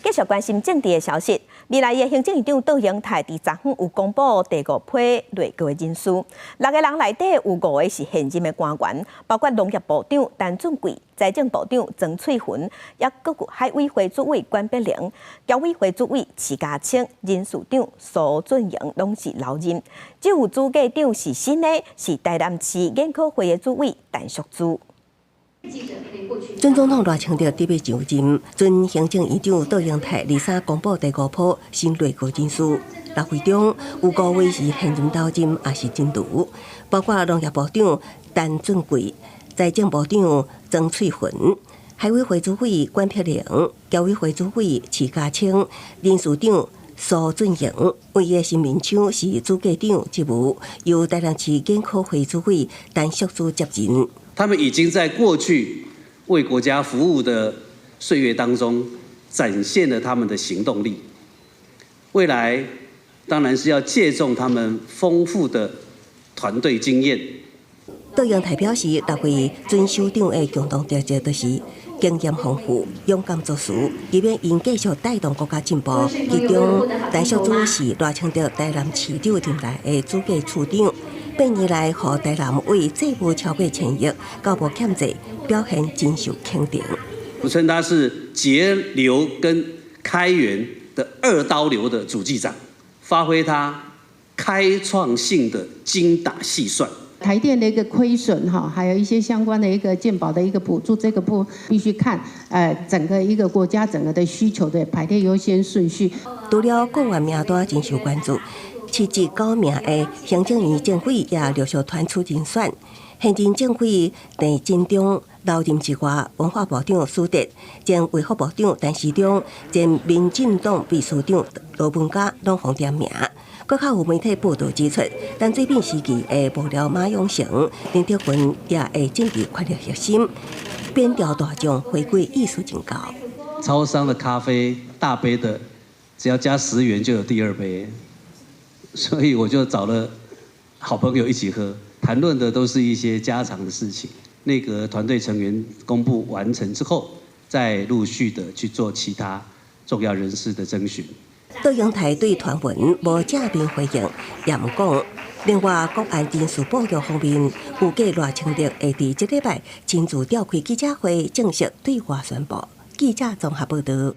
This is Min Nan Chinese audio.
繼續關心政治的消息，未來的行政院長卓榮泰佇昨昏有公布第五批內閣的人事，六個人內底有五個是現任的官員，包括農業部長陳俊貴、財政部長莊翠芬，抑閣有海委會主委管碧玲、僑委會主委徐佳青、人事長蘇俊榮，攏是留任。只有主計長是新的，是台南市研考會的主委陳淑姿。準總統賴清德準備就任，準行政院長卓榮泰二三公布第五波新內閣人事，六位中有五位是現任留任，抑是人辭，包括農業部長陳俊貴、財政部長莊翠芬、海委會主委管碧玲、僑委會主委徐佳青、人事長蘇俊榮。唯一新面孔是主計長職務，由台南市研考會主委陳淑姿接任。他們已經在過去為國家服務的歲月當中，展現了他們的行動力。未來當然是要借重他們豐富的團隊經驗。卓榮泰表示，六位準首長的共同特質就是經驗豐富、勇敢做事，希望𪜶繼續帶動國家進步。其中，陳淑姿是賴清德台南市長任內的主計處長。8年來，予台南為債務超過千億，到無欠債，表現真受肯定。我稱他是節流跟開源的二刀流的主計長，發揮他開創性的精打細算。台電的一個虧損哈，還有一些相關的一個健保的一個補助，這個部必須看，整個一個國家整個的需求的排列優先順序。除了閣員名單真受關注，七折九名的行政院政委也陸續傳出人選。現任政委鄭振中留任之外，文化部長蘇德、前衛福部長陳時中、前民進黨秘書長羅文嘉攏予點名。閣較有媒體報導指出，陳水扁時期的幕僚馬永成、林德雲也會進入權力核心，扁調大將回歸意思真高。超商的咖啡大杯的，只要加10元就有第二杯。所以我就找了好朋友一起喝，談論的都是一些家常的事情。內閣團隊成員公布完成之後，再陸續的去做其他重要人士的徵詢。卓榮泰對傳聞無正面回應，也毋講。另外，國安人事布局方面，預計賴清德會佇這禮拜親自召開記者會，正式對外宣布。記者綜合報導。